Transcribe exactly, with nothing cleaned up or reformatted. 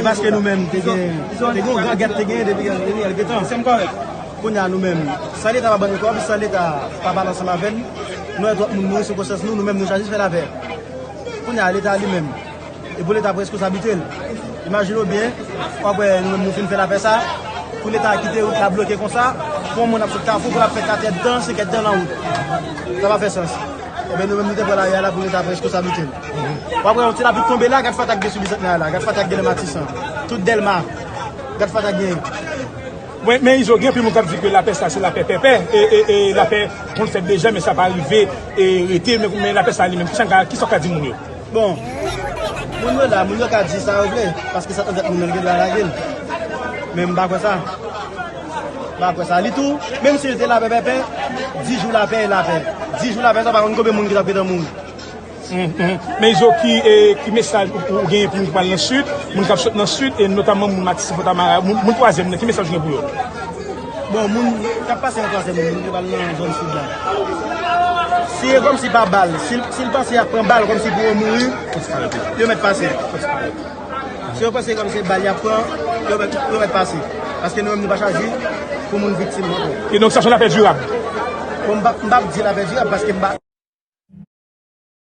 Paske nou menm te gen, te gen yon gran gèt te gen depi Ariel gentan. Kounye a nou menm, san Leta pa ban nou kòb, san Leta pa pale ansanm avè n, nou wè twòp moun mouri sou konsyans nou, nou menm nou chwazi fè lapè. Kounye a Leta li menm, e pou Leta pran responsablite l. Imajine w byen, w ap wè nou menm nou fin fè lapè sa, pou Leta kite wout la bloke konsa, pou yon moun ap sot Kafou, pou l ap fè kat èdtan, senkèdtan nan wout. Sa pa fè sans. Ebyen nou menm nou te pran lari a la pou Leta pran responsablite l. W ap wè yon ti lapli tonbe la, gad fatak gen sou Bicentennaire la, gad fatak gen nan Matisan, tout Dèlma, gad fatak gen. Wi, men Izo, gen anpil moun k ap di ke lapè sa se lapè pèpè, e, e, e lapè konn fèt deja, men sa pa rive e rete, men, men lapè sa li menm, kisa, kisa w ka di moun yo? Bon, moun yo la, moun yo ka di sa yo vle, paske sa t anfèt moun nan gen dwa lage l. Men m pa kwè sa. M pa kwè sa. Li tou, menm si l te lapè pèpè, dis jou lapè e lapè. Dis jou lapè sa pa konn konbyen moun ki t ap gentan mouri. Men Izo, ki, e, ki mesaj ou, ou genyen pou moun ki pral nan Sid, moun k ap sot nan Sid, e notaman moun Matisan, Fontamara, moun, moun twazyèm nan, ki mesaj ou gen pou yo? Bon, moun k ap pase nan twazyèm, moun ki pral nan zòn Sid la. Si e kòmsi pa bal, si, si l panse y ap pran bal kòmsi pou yo mouri, yo mèt pase. Si yo panse kòmsi bal y ap pran, yo mèt, yo mèt pase. Paske nou menm nou pa chwazi pou moun viktim ankò. E donk sa se yon lapè dirab? Bon, m p ap, m p ap di lapè dirab paske m pa